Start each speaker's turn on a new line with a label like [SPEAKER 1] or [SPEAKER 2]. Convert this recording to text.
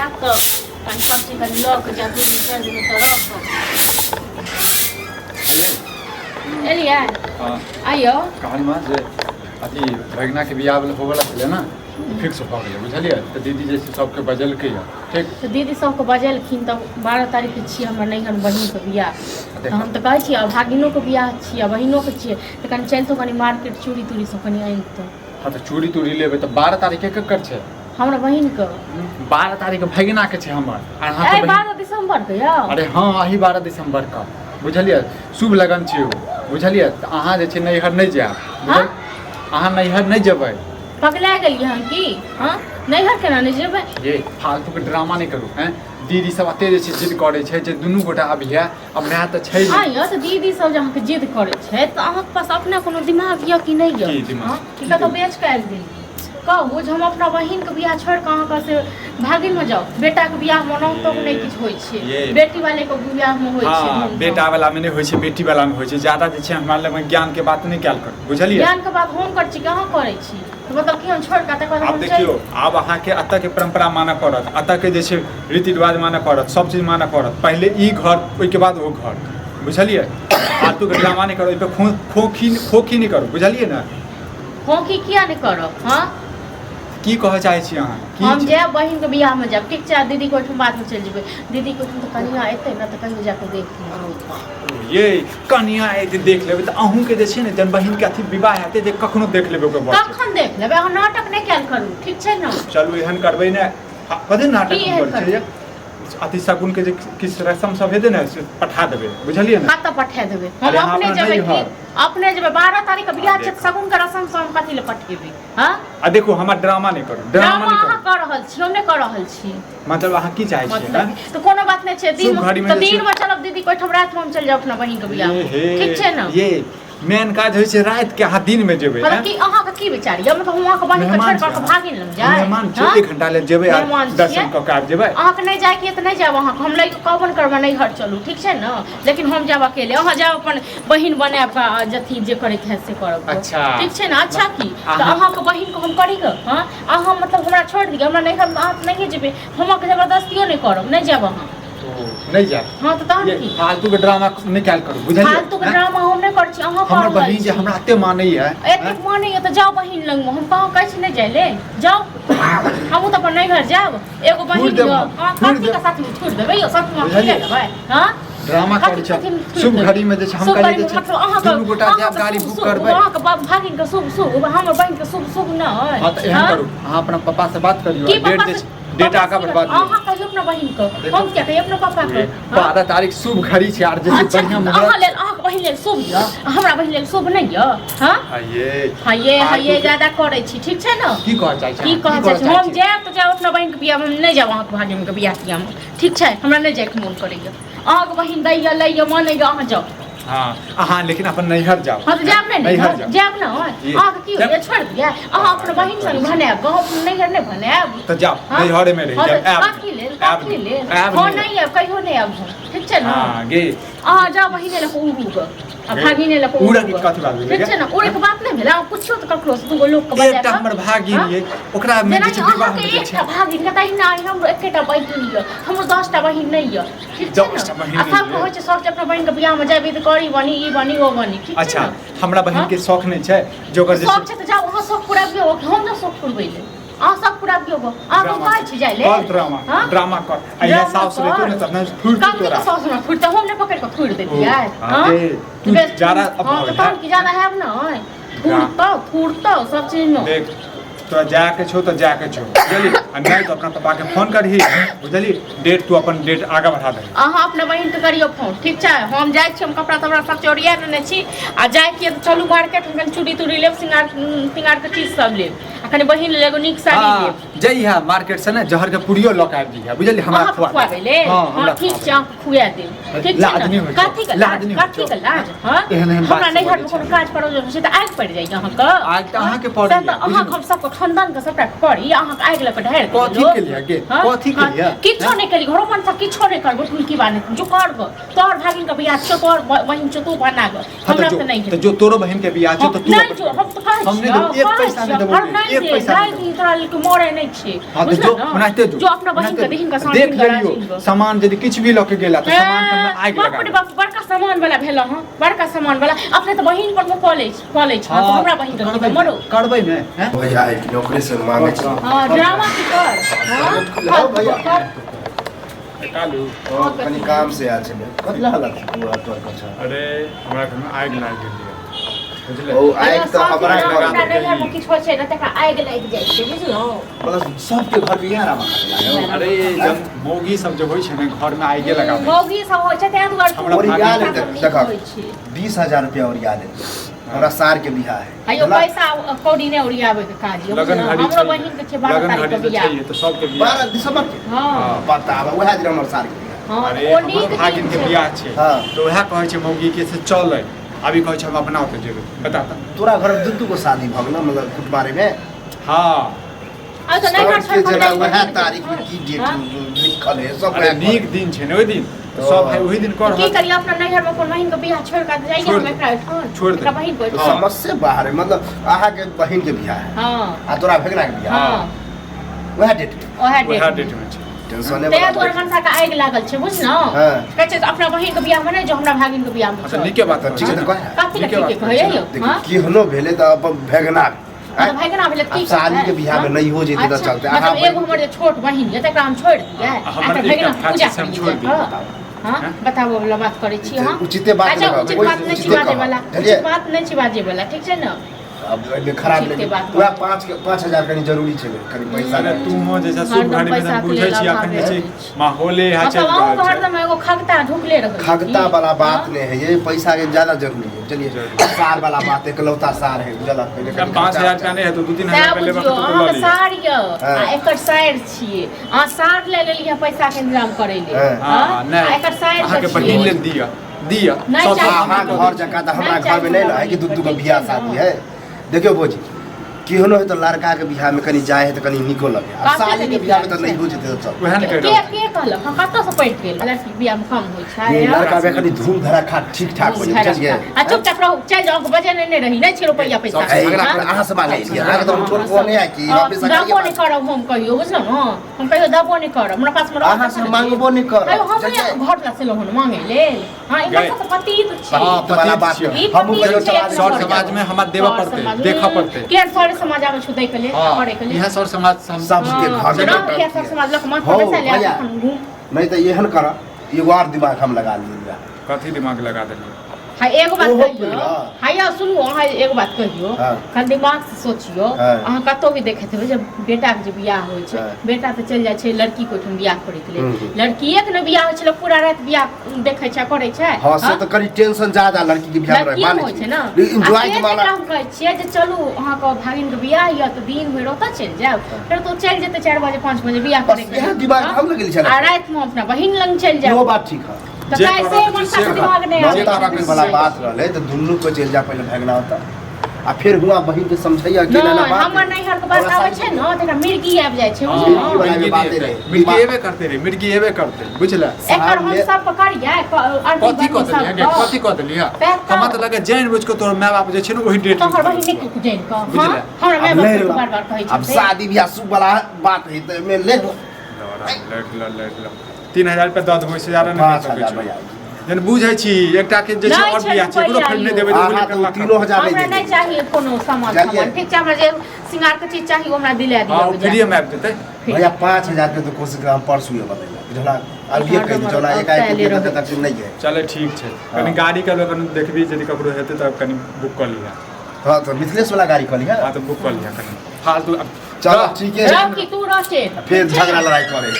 [SPEAKER 1] हैत तऽ कनि सब चीज कनि लऽ कऽ जायब, 2 दिन 4 दिन ओतऽ रहब। एलियै?
[SPEAKER 2] हँ।
[SPEAKER 1] आइयो।
[SPEAKER 2] कहलहुँ जे अथी भगिनाके बियाह होबऽवला छलै ने, फिक्स भऽ गेलै, बुझलियै? तऽ दीदी जे छै सबके बजेलकै यऽ, ठीक?
[SPEAKER 1] तऽ दीदी सबके बजेलखिन तऽ 12 तारीखके छियै हमर नैहर बहिनके बियाह। तऽ हम तऽ कहै छियै, भागिनोके बियाह छियै, बहिनोके छियै, तऽ कनि चलितहुँ कनि मार्केट, चूड़ी तूड़ी सब कनि आनितहुँ।
[SPEAKER 2] हँ, तऽ चूड़ी तूड़ी लेबै तऽ 12 तारीख के ककर छै?
[SPEAKER 1] हमरा बहिनके।
[SPEAKER 2] 12 तारीख के भगिना के छै हमर आ अहाँके
[SPEAKER 1] ए
[SPEAKER 2] बहिन।
[SPEAKER 1] 12 दिसम्बरके यौ।
[SPEAKER 2] अरे हँ, अही 12 दिसम्बर के, बुझलियै? शुभ लगन छै ओ, बुझलियै? तऽ अहाँ जे छै नैहर नहि जायब, बुझल? अहाँ नैहर नहि जेबै।
[SPEAKER 1] पगला गेलियै हन की? हँ, नैहर केना नहि जेबै?
[SPEAKER 2] ये फालतू के ड्रामा नहि करू। हैं, दीदी सब एते जे छै जिद करै छै जे दुनू गोटा अबिहे, आ माय तऽ छै
[SPEAKER 1] नहि। हँ यौ, तऽ दीदी सब जे अहाँके जिद करै छै तऽ अहाँके पास अपना कोनो दिमाग यऽ कि नहि यऽ?
[SPEAKER 2] की दिमाग?
[SPEAKER 1] हँ, कि कतौ बेच कऽ आबि गेलियै? कहू जे हम अपना बहिनके बियाह छोड़ि कऽ अहाँके से भागिनमे जाउ? बेटाके बियाहमे ओनाहितो नहि किछु होइ छै, बेटी वाले के बियाहमे होइ छै धूमधाम।
[SPEAKER 2] बेटा वाला मे नहि होइ छै, बेटी वाला मे होइ छै ज्यादा। जे छै हमरा लगमे ज्ञान के बात नहि कयल करू, बुझलियै?
[SPEAKER 1] ज्ञानके बात हम करै छी कि अहाँ करै छी? तऽ मतलब कि हम छोड़ि कऽ तकर बाद
[SPEAKER 2] आब
[SPEAKER 1] हम चलि
[SPEAKER 2] देखियौ, आब अहाँके एतऽ के परम्परा मानऽ पड़त, एतऽ के जे छै रीति रिवाज मानऽ पड़त, सब चीज मानऽ पड़त। पहिले ई घर, ओहिके बाद ओ घर, बुझलियै? फालतू के ड्रामा नहि करू, एहिपर खोखी खोखी नहि करू, बुझलियै ने?
[SPEAKER 1] खोखी किया नहि करब? हँ।
[SPEAKER 2] की कहऽ चाहै छी अहाँ की
[SPEAKER 1] हम
[SPEAKER 2] छै?
[SPEAKER 1] जायब, बहिनके बियाहमे जायब, ठीक छै? आ दीदीके ओहिठाम बादमे चलि जेबै। दीदीके ओहिठाम तऽ कनिया एतै ने, तऽ कहियो जाकऽ देख लेबै।
[SPEAKER 2] ये कनिया एतै देख लेबै, तऽ अहूँके जे छै ने जहन बहिनके अथी विवाह हेतै जे कखनो देख लेबै ओकर बरके।
[SPEAKER 1] कखन देख लेबै? अहाँ नाटक नहि कयल करू, ठीक छै ने?
[SPEAKER 2] चलू, एहन करबै ने। कथी नाटक
[SPEAKER 1] की
[SPEAKER 2] हम
[SPEAKER 1] एहन
[SPEAKER 2] करै छियै? अथी शगुन के जे किछु रसम सब हेतै ने से पठा देबै, बुझलियै ने?
[SPEAKER 1] कतऽ पठा देबै? हम
[SPEAKER 2] अरे अहाँ
[SPEAKER 1] अपने
[SPEAKER 2] अपना
[SPEAKER 1] जेबै
[SPEAKER 2] नैहर।
[SPEAKER 1] की अपने जेबै? 12 तारीख के बियाह छै,
[SPEAKER 2] देखू।
[SPEAKER 1] शगुन के रसम सब हम कथी लए पठेबै? हँ।
[SPEAKER 2] आ देखू, हमर ड्रामा नहि करू, ड्रामा
[SPEAKER 1] ड्रामा
[SPEAKER 2] नहि
[SPEAKER 1] अहाँ
[SPEAKER 2] करू।
[SPEAKER 1] कऽ रहल छी, हम नहि कऽ रहल छी।
[SPEAKER 2] मतलब अहाँ की चाहै छियै?
[SPEAKER 1] मतलब
[SPEAKER 2] हँ?
[SPEAKER 1] तऽ कोनो बात नहि छै, दिन
[SPEAKER 2] शुभ घड़ी मे
[SPEAKER 1] तऽ
[SPEAKER 2] जे छै-
[SPEAKER 1] दिन मे चलब दीदी के ओहिठाम, राति मे हम चलि जायब अपना बहिन के बियाह
[SPEAKER 2] ये
[SPEAKER 1] मे।
[SPEAKER 2] हे
[SPEAKER 1] ठीक छै ने?
[SPEAKER 2] ये मेन काज होइ छै राति के, अहाँ दिन मे जेबै?
[SPEAKER 1] मतलब
[SPEAKER 2] हैं?
[SPEAKER 1] की अहाँके की विचार यऽ? मतलब हम अहाँके बहिन के
[SPEAKER 2] मेहमान
[SPEAKER 1] छोड़ि कऽ
[SPEAKER 2] छियै
[SPEAKER 1] भागिन लग जाय?
[SPEAKER 2] मेहमान छियै,
[SPEAKER 1] हँ?
[SPEAKER 2] एक घंटा लेल जेबै आ
[SPEAKER 1] मेहमान
[SPEAKER 2] दर्शन
[SPEAKER 1] छियै?
[SPEAKER 2] कऽ के आबि जेबै।
[SPEAKER 1] अहाँके नहि जायके यऽ तऽ नहि जायब। अहाँके हम लऽ कहबो नहि करबै नैहर चलू, ठीक छै ने? लेकिन हम जायब अकेले, अहाँ जायब अपन बहिन बनायब कऽ, जथी जे करैके हैत से करब।
[SPEAKER 2] अच्छा।
[SPEAKER 1] ठीक छै ने? अच्छा की तऽ अहाँके बहिनके हम करी गऽ? हँ, अहाँ मतलब हमरा छोड़ि दिअ, हमरा नैहर अहाँ तऽ नहिए जेबै, हम अहाँके जबरदस्तियो नहि करब, नहि जायब अहाँ।
[SPEAKER 2] ओ, नहि जायब?
[SPEAKER 1] हँ, तऽ तहन
[SPEAKER 2] ये
[SPEAKER 1] की?
[SPEAKER 2] फालतू के ड्रामा नहि कयल करू, बुझलियै?
[SPEAKER 1] फालतू के
[SPEAKER 2] हैं?
[SPEAKER 1] ड्रामा हम नहि करै छी, अहाँ कऽ
[SPEAKER 2] हमर
[SPEAKER 1] रहल
[SPEAKER 2] बहिन जे
[SPEAKER 1] छी।
[SPEAKER 2] हमरा एते मानैया।
[SPEAKER 1] एतेक मानैया तऽ जाउ बहिन लगमे, हम कहाँ कहै छी नहि जाइ ले, जाउ। हमहूँ तऽ अपन नैहर जायब, एगो बहिन
[SPEAKER 2] देब
[SPEAKER 1] यऽ।
[SPEAKER 2] हम,
[SPEAKER 1] हँ,
[SPEAKER 2] थूड़ि
[SPEAKER 1] कथी के
[SPEAKER 2] देब।
[SPEAKER 1] साथमे छोड़ि देबै यौ? साथमे हम
[SPEAKER 2] बुझलियै?
[SPEAKER 1] अकेले देबै? हँ,
[SPEAKER 2] ड्रामा
[SPEAKER 1] कथी
[SPEAKER 2] करै छै।
[SPEAKER 1] कथीमे थूड़ि
[SPEAKER 2] शुभ
[SPEAKER 1] देबै?
[SPEAKER 2] घड़ी में जे छै हम
[SPEAKER 1] शुभ
[SPEAKER 2] कहलियै
[SPEAKER 1] घड़ीमे
[SPEAKER 2] जे छै
[SPEAKER 1] मतलब अहाँके
[SPEAKER 2] दुनू गोटा जायब,
[SPEAKER 1] अहाँके
[SPEAKER 2] गाड़ी
[SPEAKER 1] शुभ
[SPEAKER 2] बुक
[SPEAKER 1] शुभ,
[SPEAKER 2] करबै।
[SPEAKER 1] अहाँके बाप भागिनके शुभ शुभ, हमर बहिनके शुभ शुभ नहि?
[SPEAKER 2] हँ, तऽ एहन
[SPEAKER 1] हँ?
[SPEAKER 2] करू, अहाँ अपना पापा से बात करियौ
[SPEAKER 1] की
[SPEAKER 2] आ डेट
[SPEAKER 1] पापा
[SPEAKER 2] जे
[SPEAKER 1] से
[SPEAKER 2] डेट
[SPEAKER 1] पापा
[SPEAKER 2] आगाँ
[SPEAKER 1] से की
[SPEAKER 2] बढ़वा दियौ।
[SPEAKER 1] अहाँ कहियौ अपना बहिन के,
[SPEAKER 2] देखू।
[SPEAKER 1] हम किया कहियौ अपना पापा के? हँ?
[SPEAKER 2] 12 तारीख शुभ घड़ी छै आर जे छै
[SPEAKER 1] अच्छा
[SPEAKER 2] बढ़िया
[SPEAKER 1] अहाँ
[SPEAKER 2] मुहूर्त।
[SPEAKER 1] लेल, अहाँके बहिन लेल शुभ यऽ, हमरा बहिन लेल शुभ नहि यऽ? हँ।
[SPEAKER 2] आइये
[SPEAKER 1] हँ ये, हँ ये,
[SPEAKER 2] आर
[SPEAKER 1] ज्यादा करै छी, ठीक छै ने?
[SPEAKER 2] की कहऽ चाहै छी
[SPEAKER 1] की
[SPEAKER 2] अहाँ?
[SPEAKER 1] कहऽ चाहै छी?
[SPEAKER 2] करऽ
[SPEAKER 1] हम
[SPEAKER 2] छी?
[SPEAKER 1] जायब तऽ जायब अपना बहिनके बियाहमे, हम नहि जायब अहाँके भागिनके बियाह तियाहमे, ठीक छै? हमरा नहि जायके मोन करैए। अहाँके बहिन दैए लैए मानैए, अहाँ जाउ।
[SPEAKER 2] हँ, अहाँ लेकिन अपन नैहर जाउ।
[SPEAKER 1] हँ, तऽ जायब नहि?
[SPEAKER 2] नैहर
[SPEAKER 1] नैहर
[SPEAKER 2] जाउ।
[SPEAKER 1] जायब ने?
[SPEAKER 2] जी।
[SPEAKER 1] अहाँके की
[SPEAKER 2] जायब।
[SPEAKER 1] होइए, छोड़ि दिअ? अहाँ अपना बहिन संग बनायब, हम अपन नैहर नहि बनायब?
[SPEAKER 2] तऽ जाउ।
[SPEAKER 1] हँ?
[SPEAKER 2] नैहरे मे रहि
[SPEAKER 1] हँ,
[SPEAKER 2] जायब,
[SPEAKER 1] तऽ
[SPEAKER 2] आयब
[SPEAKER 1] कथी लेल?
[SPEAKER 2] आयब
[SPEAKER 1] कथी लेल?
[SPEAKER 2] आयब
[SPEAKER 1] हँ,
[SPEAKER 2] नहि।
[SPEAKER 1] नहि आयब, कहियो नहि आयब हम, ठीक छै ने?
[SPEAKER 2] हँ गे।
[SPEAKER 1] अहाँ जाउ बहिने लऽ कऽ उड़ू गऽ आ
[SPEAKER 2] गे,
[SPEAKER 1] भागिने लऽ कऽ
[SPEAKER 2] उड़ऽ
[SPEAKER 1] उड़ू
[SPEAKER 2] के
[SPEAKER 1] गऽ।
[SPEAKER 2] कथी बात भेलै
[SPEAKER 1] ठीक
[SPEAKER 2] गे?
[SPEAKER 1] छै ने? उड़ैके बात नहि भेलै। अहाँ पुछियौ तऽ ककरो से, दूगो लोकके बजा
[SPEAKER 2] एकटा
[SPEAKER 1] कऽ।
[SPEAKER 2] हमर भागिन
[SPEAKER 1] हँ?
[SPEAKER 2] ये, ओकरा मे
[SPEAKER 1] जेना
[SPEAKER 2] जे छै विवाह
[SPEAKER 1] अहाँके
[SPEAKER 2] मे जे छै
[SPEAKER 1] एकटा भागिन यऽ तहिना हमरो एकेटा बहिन यऽ, हमरो 10टा बहिन नहि यऽ, ठीक छै
[SPEAKER 2] 10टा
[SPEAKER 1] ने?
[SPEAKER 2] बहिन
[SPEAKER 1] आ
[SPEAKER 2] नहि
[SPEAKER 1] सबके
[SPEAKER 2] यऽ।
[SPEAKER 1] होइ छै शौक जे अपना बहिनके बियाहमे जाय, विध करी, बनी ई बनी ओ बनी, ठीक छै
[SPEAKER 2] अच्छा
[SPEAKER 1] ने?
[SPEAKER 2] हमरा बहिन
[SPEAKER 1] हँ?
[SPEAKER 2] के शौक नहि छै जे ओकर जे
[SPEAKER 1] शौक छै तऽ जाउ अहाँ शौक पुराबियौ, हम ने शौक पुरबै ले, अहाँ शौक पुराबियौ गऽ। अहाँके हम
[SPEAKER 2] ड्रामा
[SPEAKER 1] कहै छी जाइ
[SPEAKER 2] कर
[SPEAKER 1] लेल?
[SPEAKER 2] ड्रामा
[SPEAKER 1] हँ?
[SPEAKER 2] ड्रामा कर आ इएह
[SPEAKER 1] ड्रामा
[SPEAKER 2] साउस रहितो ने
[SPEAKER 1] कर।
[SPEAKER 2] तब ने थुड़तौ
[SPEAKER 1] कथी
[SPEAKER 2] तोरा।
[SPEAKER 1] के साउस हमरा थुड़तै? हम नहि पकड़ि कऽ थुड़ि देतियै?
[SPEAKER 2] ओ,
[SPEAKER 1] हँ?
[SPEAKER 2] गे, तू
[SPEAKER 1] बेस,
[SPEAKER 2] जादा अब
[SPEAKER 1] हँ
[SPEAKER 2] भऽ
[SPEAKER 1] तऽ
[SPEAKER 2] गेल
[SPEAKER 1] तहन की जादा हैब ने? थुड़तौ थुड़तौ सब चीजमे।
[SPEAKER 2] देख, तोरा जायके छौ तऽ जायके छौ, बुझली? आ नहि तऽ अपना पापाके फोन करही, बुझली? डेट तू अपन डेट आगाँ बढ़ा दही।
[SPEAKER 1] अहाँ अपना बहिनके करियौ फोन, ठीक छै? हम जाइ छी, हम कपड़ा तपड़ा सब चीज ओरिया लेने छी आ जाइके यऽ तऽ चलू मार्केट, हम कनि चूड़ी तूड़ी लेब, सिंगार तिंगारके चीज सब लेब आ कनि बहिन लेल एगो नीक साड़ी
[SPEAKER 2] हाँ,
[SPEAKER 1] लेब।
[SPEAKER 2] जइहा मार्केट से ने जहर के पूरियो लऽ के आबि जइहा, बुझली? हमरा
[SPEAKER 1] अहाँके
[SPEAKER 2] खुआ
[SPEAKER 1] खुआबै लेल?
[SPEAKER 2] हाँ,
[SPEAKER 1] हाँ
[SPEAKER 2] हमरा
[SPEAKER 1] ठीक
[SPEAKER 2] खुआबै।
[SPEAKER 1] छै, अहाँके खुआ देब, ठीक छै
[SPEAKER 2] लाज
[SPEAKER 1] ने?
[SPEAKER 2] नहि होइ छौ,
[SPEAKER 1] कथी के
[SPEAKER 2] लाज
[SPEAKER 1] लाज?
[SPEAKER 2] नहि होइ
[SPEAKER 1] कथी
[SPEAKER 2] छौ।
[SPEAKER 1] के लाज? हाँ,
[SPEAKER 2] एहन एहन बात
[SPEAKER 1] हमरा
[SPEAKER 2] सब
[SPEAKER 1] नैहर मे
[SPEAKER 2] बजै
[SPEAKER 1] कोनो
[SPEAKER 2] छै।
[SPEAKER 1] काज पड़ल छै तऽ आगि पड़ि जाइए अहाँके?
[SPEAKER 2] आगि तऽ अहाँके पड़ैए,
[SPEAKER 1] से तऽ अहाँके
[SPEAKER 2] बुझलहुँ।
[SPEAKER 1] हम सबके खानदान के सबटा करी अहाँ के आगि लऽ के ढारि देबै
[SPEAKER 2] कथी
[SPEAKER 1] लोक।
[SPEAKER 2] के लिए गे?
[SPEAKER 1] हाँ?
[SPEAKER 2] कथी के
[SPEAKER 1] हाँ,
[SPEAKER 2] लिए?
[SPEAKER 1] किछो नहि केली घरो मन से किछो नहि करबो की बात जो कर गो तोहर भागिन के बियाह छौ तोहर बहिन छौ तू बना गो
[SPEAKER 2] हाँ, तऽ
[SPEAKER 1] हमरा
[SPEAKER 2] जो
[SPEAKER 1] से नहि
[SPEAKER 2] तऽ
[SPEAKER 1] हेतै।
[SPEAKER 2] जो तोरो बहिन के बियाह छौ तऽ तू
[SPEAKER 1] नहि
[SPEAKER 2] अपन
[SPEAKER 1] जो
[SPEAKER 2] कर।
[SPEAKER 1] हम तऽ कहै
[SPEAKER 2] हम नहि
[SPEAKER 1] छियौ,
[SPEAKER 2] देबौ, एक
[SPEAKER 1] कहै
[SPEAKER 2] पैसा नहि
[SPEAKER 1] छियौ,
[SPEAKER 2] देबौ
[SPEAKER 1] हम
[SPEAKER 2] गे,
[SPEAKER 1] नहि
[SPEAKER 2] एक
[SPEAKER 1] दे,
[SPEAKER 2] पैसा
[SPEAKER 1] नहि
[SPEAKER 2] नहि
[SPEAKER 1] दी, तोरा लेल मरे नहि छी
[SPEAKER 2] हाँ तऽ
[SPEAKER 1] बुझल
[SPEAKER 2] जो
[SPEAKER 1] ने?
[SPEAKER 2] ओनाहिते जो
[SPEAKER 1] जो अपना बहिन के
[SPEAKER 2] ओनाहिते
[SPEAKER 1] दहिन के
[SPEAKER 2] जो।
[SPEAKER 1] सामान
[SPEAKER 2] देख
[SPEAKER 1] के
[SPEAKER 2] लेलियो
[SPEAKER 1] राजी गो।
[SPEAKER 2] सामान यदि किछु भी लऽ के गेला तऽ सामान के हमरा आगि
[SPEAKER 1] बाप
[SPEAKER 2] लगा
[SPEAKER 1] रे
[SPEAKER 2] देब।
[SPEAKER 1] बाप बड़का सामान वाला भेल हँ बड़का सामान वाला अपने तऽ बहिन पर मे कॉलेज कॉलेज हँ तऽ हमरा बहिन के
[SPEAKER 2] करबै
[SPEAKER 1] की मरो
[SPEAKER 2] करबै ने हैं?
[SPEAKER 3] भैया एक नौकरी से मांगे छी
[SPEAKER 1] हँ ड्रामा की कर हँ
[SPEAKER 3] हाँ, भैया।
[SPEAKER 1] कर।
[SPEAKER 2] कालू
[SPEAKER 3] ओ, कनि काम से आयल छलै कथी लए हल्ला तोहर तोहर कछा
[SPEAKER 2] अरे हमरा घरमे आगि लागि गेल यऽ बुझले
[SPEAKER 3] ओ आगि तऽ हमरा
[SPEAKER 1] हमरा
[SPEAKER 3] घर
[SPEAKER 1] हमरा नैहर मे किछु होइ छै ने तकरा आगि लागि जाइ छै बुझलहुँ
[SPEAKER 3] मतलब सबके घर में इएह रामा लागल
[SPEAKER 2] अरे जब मौगी सब जे होइ छै ने घरमे आगे लगाबै
[SPEAKER 1] मौगी सब होइ छै ताहि दुआरे
[SPEAKER 2] हमरा
[SPEAKER 3] ओरिया
[SPEAKER 2] भागिन
[SPEAKER 3] ले
[SPEAKER 1] नीक
[SPEAKER 3] देखा
[SPEAKER 1] होइ छै।
[SPEAKER 3] 20,000 रुपया ओरिया ले हमरा सार के बियाह है
[SPEAKER 1] अयो पैसा कौड़ी नहि ओरियाबै के काज यौ
[SPEAKER 2] लगन घड़ी
[SPEAKER 1] हमरो
[SPEAKER 2] छै
[SPEAKER 1] बहिन के छै 12
[SPEAKER 2] लगन
[SPEAKER 1] तारीख
[SPEAKER 2] घड़ी
[SPEAKER 1] के
[SPEAKER 2] तऽ
[SPEAKER 1] बियाह
[SPEAKER 2] छैहे तऽ सबके बियाह
[SPEAKER 3] 12 दिसंबर के
[SPEAKER 1] हँ
[SPEAKER 3] पता बा उएह दिन हमर सार के बियाह
[SPEAKER 1] हँ
[SPEAKER 2] अरे
[SPEAKER 1] ओ
[SPEAKER 2] हमरो
[SPEAKER 1] नीक
[SPEAKER 2] भागिन
[SPEAKER 1] दिन
[SPEAKER 2] के
[SPEAKER 1] छै
[SPEAKER 2] बियाह छै
[SPEAKER 3] हाँ।
[SPEAKER 2] तऽ उएह कहै छै मौगी के से चल अभी कहै छै हम अपना ओतऽ जेबै बता तऽ
[SPEAKER 3] तोरा घर में दू दू गो शादी भऽ गेल मतलब कुटमारे में
[SPEAKER 2] हँ
[SPEAKER 1] आ तऽ नैहर
[SPEAKER 3] सबके
[SPEAKER 1] छोड़ि कऽ
[SPEAKER 3] जेना
[SPEAKER 1] नहि
[SPEAKER 3] उएह
[SPEAKER 1] बहिन के
[SPEAKER 3] तारीख में की डेट
[SPEAKER 1] हँ?
[SPEAKER 3] लिखल है सब
[SPEAKER 2] अरे
[SPEAKER 3] उएह
[SPEAKER 2] नीक दिन छै ने ओहि दिन तऽ सब भाई ओहि दिन कर
[SPEAKER 1] की करिए अपना नैहर में अपन बहिन के बियाह छोड़ के जाइए
[SPEAKER 2] छोड़
[SPEAKER 1] हम
[SPEAKER 2] दे।
[SPEAKER 1] एकरा ओहिठाम
[SPEAKER 2] छोड़ दे।
[SPEAKER 1] एकरा बहिन को
[SPEAKER 3] तो
[SPEAKER 1] ओहिठाम।
[SPEAKER 3] समझ से बाहर है मतलब अहाँ के बहिन के बियाह है
[SPEAKER 1] हँ
[SPEAKER 3] आ तोरा भगना के बियाह
[SPEAKER 1] हँ
[SPEAKER 3] उएह डेट में
[SPEAKER 1] ओएह
[SPEAKER 2] उएह
[SPEAKER 1] डेट
[SPEAKER 2] डेट में छै
[SPEAKER 3] टेंशने
[SPEAKER 1] तैं
[SPEAKER 3] वाला
[SPEAKER 1] दुआरे
[SPEAKER 3] बात।
[SPEAKER 1] मनसा के आगि लागल छै बुझलहुँ
[SPEAKER 3] हाँ।
[SPEAKER 1] कहै छै अपना बहिन के बियाह में नहि जो हमरा भागिन के बियाह में
[SPEAKER 2] अच्छा
[SPEAKER 1] चल।
[SPEAKER 2] नीके बात
[SPEAKER 3] तऽ ठीक है तऽ कहे
[SPEAKER 1] कथी
[SPEAKER 2] नीके
[SPEAKER 1] के
[SPEAKER 2] बात
[SPEAKER 1] ठीके कहै यौ
[SPEAKER 3] देखियौ
[SPEAKER 1] हँ
[SPEAKER 3] केहनो भेलै तऽ अपन भगना
[SPEAKER 1] तऽ भगना भेलै तऽ की
[SPEAKER 3] आब साली के बियाह में नहि हो जेतै तऽ
[SPEAKER 1] अच्छा,
[SPEAKER 3] चलतै
[SPEAKER 1] मतलब
[SPEAKER 3] अहाँ
[SPEAKER 1] एगो हमर जे छोट बहिन यऽ तकरा हम छोड़ि दियै
[SPEAKER 2] आ हमर
[SPEAKER 1] आ
[SPEAKER 2] एकटा
[SPEAKER 1] भगना
[SPEAKER 2] भाय
[SPEAKER 1] पूजा
[SPEAKER 2] छै से हम
[SPEAKER 1] करियै
[SPEAKER 2] छोड़ि दियै।
[SPEAKER 1] हँ हँ बताबऽ वाला बात करै छी अहाँ
[SPEAKER 3] उचिते बात
[SPEAKER 1] अच्छा
[SPEAKER 3] नहि
[SPEAKER 1] उचित
[SPEAKER 3] कहब,
[SPEAKER 1] बात नहि छी
[SPEAKER 3] उचिते
[SPEAKER 1] बाजै
[SPEAKER 3] कहब,
[SPEAKER 1] वाला
[SPEAKER 3] बुझलियै?
[SPEAKER 1] उचित बात नहि छी बाजै वाला ठीक छै ने
[SPEAKER 3] अब एहिमे खराब
[SPEAKER 1] उचिते
[SPEAKER 3] नहि
[SPEAKER 1] बात
[SPEAKER 3] उएह 5,000 कनि जरूरी छलै कनि पैसा
[SPEAKER 2] अरे
[SPEAKER 3] नहि
[SPEAKER 2] तू हो जैसा शुभ
[SPEAKER 1] हरदम
[SPEAKER 2] घड़ी में
[SPEAKER 1] पैसा
[SPEAKER 2] हम
[SPEAKER 1] के
[SPEAKER 2] बुझै
[SPEAKER 1] लेल
[SPEAKER 2] छी अखन जे
[SPEAKER 1] अभाव
[SPEAKER 2] छै
[SPEAKER 1] रहै
[SPEAKER 2] माहौले इएह चलि
[SPEAKER 1] मतलब अहूँ
[SPEAKER 2] रहल छै
[SPEAKER 1] हरदम एगो खगता ढुकले रहै छी।
[SPEAKER 3] खगता वाला बात
[SPEAKER 1] हँ?
[SPEAKER 3] नहि है ये पैसा के ज्यादा जरूरी है बुझलिए
[SPEAKER 2] जरूरी।
[SPEAKER 3] सार वाला बात एकलौता सार है बुझलक पहिले कनि
[SPEAKER 2] 5,000
[SPEAKER 3] खर्चा
[SPEAKER 2] रुपया नहि हेतौ दू तीन
[SPEAKER 1] सएह
[SPEAKER 2] हजार रुपया लेबऽ
[SPEAKER 1] बुझियौ
[SPEAKER 2] तऽ लऽ
[SPEAKER 1] अहाँके
[SPEAKER 2] लिअ
[SPEAKER 1] सार यऽ
[SPEAKER 3] हँ।
[SPEAKER 1] आ एकर सारि छियै अहाँ सार लए लेलियै पैसा के इंतजाम करै लेल
[SPEAKER 3] हँ।
[SPEAKER 2] हँ
[SPEAKER 1] हँ?
[SPEAKER 2] नहि
[SPEAKER 1] आ एकर सारि
[SPEAKER 2] अहाँके
[SPEAKER 1] के
[SPEAKER 2] बहिन
[SPEAKER 1] छियै
[SPEAKER 2] लेल दिअ दिअ
[SPEAKER 1] नहि
[SPEAKER 2] सब
[SPEAKER 1] चाही।
[SPEAKER 3] अहाँ घर जकाँ तऽ हमरा
[SPEAKER 1] नहि
[SPEAKER 3] घर में नहि ने है कि दू दू गो
[SPEAKER 1] ठीक
[SPEAKER 3] बियाह
[SPEAKER 1] छै
[SPEAKER 3] शादी
[SPEAKER 1] ने।
[SPEAKER 3] है देखियौ भौजी केहनो है तऽ लड़का के बियाह में कनि जाय है तऽ कनि नीको लगे आ
[SPEAKER 1] काफी
[SPEAKER 3] साली के
[SPEAKER 1] नीक
[SPEAKER 3] बियाह में तऽ
[SPEAKER 1] लागै
[SPEAKER 3] नहि
[SPEAKER 1] छै।
[SPEAKER 3] हो जेतै तऽ चल
[SPEAKER 2] उएह ने कहि
[SPEAKER 1] के
[SPEAKER 2] रहल छी।
[SPEAKER 1] के कहलक हम कतऽसँ पढ़ि गेल लड़की बियाह मे कम होइ छै
[SPEAKER 3] ये
[SPEAKER 1] हँ?
[SPEAKER 3] लड़का में कनि धूम धड़ाका ठीक ठाक हो जाइ बुझलियै
[SPEAKER 1] आ चुपचाप रहू चलि जाउ अहाँके बजेने नहि रही नहि छै रुपैआ पैसा
[SPEAKER 2] सबसे
[SPEAKER 3] झगड़ा
[SPEAKER 1] हँ?
[SPEAKER 3] कर अहाँ से मांगे छी अहाँके तऽ हम छोट को नहि है कि
[SPEAKER 1] हँ,
[SPEAKER 3] वापस
[SPEAKER 1] दबो नहि करब हम कहियो बुझलहुँ ने हम कहियो दबो नहि करब हमरा पासमे रहत
[SPEAKER 3] अहाँ से
[SPEAKER 1] तखन ने।
[SPEAKER 3] मांगबो नहि करब
[SPEAKER 1] कहियो हम
[SPEAKER 3] बुझलियै?
[SPEAKER 1] घर ला से हन मांगे लेल हँ ई
[SPEAKER 2] गए।
[SPEAKER 1] मतलब तऽ पतित छै
[SPEAKER 2] हँ,
[SPEAKER 3] पतित वाला
[SPEAKER 2] पतित
[SPEAKER 3] बात
[SPEAKER 2] छियै।
[SPEAKER 1] ई
[SPEAKER 3] हमहूँ
[SPEAKER 1] पतित
[SPEAKER 3] कहियो
[SPEAKER 1] छै
[SPEAKER 3] चला
[SPEAKER 1] एक
[SPEAKER 2] सर
[SPEAKER 1] नम्बर
[SPEAKER 2] समाज में हमरा देबऽ
[SPEAKER 1] सर
[SPEAKER 2] पड़तै
[SPEAKER 1] समाज,
[SPEAKER 2] देखऽ पड़तै
[SPEAKER 1] केहन सर समाज आबै छौ दै के लेल
[SPEAKER 2] हँ
[SPEAKER 1] करै के लेल
[SPEAKER 2] इएह सर समाज से हम
[SPEAKER 3] सबके
[SPEAKER 1] हँ,
[SPEAKER 3] घर में
[SPEAKER 1] रह इएह सर समाज लऽ कऽ माथ पर
[SPEAKER 3] हौ,
[SPEAKER 1] बैसा ले
[SPEAKER 3] भैया।
[SPEAKER 1] तखन घूम
[SPEAKER 3] नहि तऽ एहन कर एगो आर दिमाग हम लगा लियै
[SPEAKER 2] कथी दिमाग लगा देलियै
[SPEAKER 1] हाँ एगो बात
[SPEAKER 3] ओहो
[SPEAKER 1] कहियो
[SPEAKER 3] पिला।
[SPEAKER 1] हाँ यौ सुनू अहाँ एगो बात कहियो
[SPEAKER 3] हाँ।
[SPEAKER 1] कनि दिमाग से सोचियो
[SPEAKER 3] हाँ।
[SPEAKER 1] अहाँ कतौ भी देखैत हेबै जब बेटा के जे बियाह होइ छै
[SPEAKER 3] हाँ।
[SPEAKER 1] बेटा तऽ चलि जाइ छै लड़की के ओहिठाम बियाह करै के लेल
[SPEAKER 3] हम्म।
[SPEAKER 1] लड़किए के ने बियाह होइ छै लोक पूरा राति बियाह देखै छै करै छै
[SPEAKER 3] हाँ से
[SPEAKER 1] हाँ?
[SPEAKER 3] तऽ कनि टेंशन ज्यादा लड़की के बियाह में
[SPEAKER 1] लड़किए
[SPEAKER 3] मानै
[SPEAKER 1] होइ छै ने
[SPEAKER 3] छी एंजॉय
[SPEAKER 1] आ
[SPEAKER 3] के
[SPEAKER 1] से
[SPEAKER 3] माना
[SPEAKER 1] जेकरा हम कहै छियै जे चलू अहाँके भागिन के बियाह यऽ तऽ दिन भरि ओतऽ चलि जायब फेर तऽ ओ चलि जेतै 4 बजे 5 बजे बियाह
[SPEAKER 3] बस
[SPEAKER 1] करै के
[SPEAKER 3] इएह
[SPEAKER 1] लेल।
[SPEAKER 3] दिमाग
[SPEAKER 1] हाँ?
[SPEAKER 3] हम लगेले छलै।
[SPEAKER 1] आ रातिमे अपना बहिन लग चलि
[SPEAKER 3] इहो
[SPEAKER 1] जायब
[SPEAKER 3] बात ठीक है
[SPEAKER 1] तऽ
[SPEAKER 2] जे
[SPEAKER 1] काल्हि से
[SPEAKER 2] करब
[SPEAKER 1] मनसा
[SPEAKER 2] से
[SPEAKER 1] के दिमाग नहि
[SPEAKER 2] जे
[SPEAKER 1] आबै
[SPEAKER 2] करब
[SPEAKER 3] नौता वाला बात रहलै तऽ दुनू को चलि जा पहिले भगना होता आ फेर हुआ बहिन के समझैया कि ना ना
[SPEAKER 1] नहि
[SPEAKER 3] बात
[SPEAKER 1] हमर नैहर के बात
[SPEAKER 3] हमरा
[SPEAKER 1] आबै
[SPEAKER 3] साली
[SPEAKER 1] छै ने तऽ एकरा मिर्गी आबि जाइ छै
[SPEAKER 2] हँ,
[SPEAKER 1] बुझलहुँ
[SPEAKER 3] मिर्गी
[SPEAKER 2] मिर्गी
[SPEAKER 3] बाते
[SPEAKER 2] नहि
[SPEAKER 3] रहै।
[SPEAKER 2] हेतै। मिर्गी एबे करते रे मिर्गी एबे करते बुझले
[SPEAKER 1] एकर हम
[SPEAKER 3] सामने-
[SPEAKER 1] सब पकड़ियै अरबी
[SPEAKER 2] कथी कऽ
[SPEAKER 1] बरबी
[SPEAKER 2] देलियै गे
[SPEAKER 1] सब
[SPEAKER 2] कथी कऽ देलियै
[SPEAKER 1] पैक कर।
[SPEAKER 2] हमरा तऽ लगे जानि बुझि कऽ तोहर माय बाप जे छै ने ओहि डेट
[SPEAKER 1] तोहर बहिन नहि कहू जानि कऽ हँ
[SPEAKER 2] बुझले।
[SPEAKER 1] हमरा माय
[SPEAKER 3] अब
[SPEAKER 1] बाप
[SPEAKER 3] ले
[SPEAKER 1] बार
[SPEAKER 3] ला।
[SPEAKER 1] बार कहै
[SPEAKER 3] अब
[SPEAKER 1] छै
[SPEAKER 3] शादी बियाह शुभ वाला बात है तऽ एहिमे ले लो।
[SPEAKER 2] लड़ लड़ लड़ 3,000 रुपया दऽ देबो ओहिसँ ज्यादा नहि
[SPEAKER 3] पाँच
[SPEAKER 2] दऽ सकै
[SPEAKER 3] हजार
[SPEAKER 2] छियौ।
[SPEAKER 3] भैया
[SPEAKER 2] जहन बुझै छी एकटा के जे छै
[SPEAKER 1] नहि
[SPEAKER 2] और
[SPEAKER 1] छै
[SPEAKER 2] बियाह छै एकरो
[SPEAKER 1] रुपैआ
[SPEAKER 2] फेर नहि
[SPEAKER 1] यौ।
[SPEAKER 2] देबै तऽ
[SPEAKER 3] अहाँ
[SPEAKER 2] ओहो
[SPEAKER 3] तऽ 3,000
[SPEAKER 1] हमरा
[SPEAKER 3] नहि
[SPEAKER 1] नहि
[SPEAKER 3] देबै
[SPEAKER 1] चाहिए कोनो सामान
[SPEAKER 3] बुझलियै?
[SPEAKER 1] सामान ठीक छै हमरा जे सिंगार के चीज चाही ओ हमरा दिला
[SPEAKER 2] हँ ओ
[SPEAKER 1] दिअ
[SPEAKER 2] फ्रीए मे आबि जेतै
[SPEAKER 3] भैया 5,000 के तो कोशिश कर हम परसू एबै लै बुझला अभी कहि दे चला एकाएक के तक नहि है
[SPEAKER 2] चले ठीक छै कनि गाड़ी के कनि देखबी यदि ककरो हेतै तऽ कनि बुक कऽ लिहऽ
[SPEAKER 3] हाँ तो मिथिलेश वाला गाड़ी कहली है
[SPEAKER 2] हँ तऽ बुक कऽ लिहऽ कनि फालतू
[SPEAKER 3] चलो ठीक है
[SPEAKER 1] रह कि तू रह से
[SPEAKER 3] फिर झगड़ा लड़ाई करे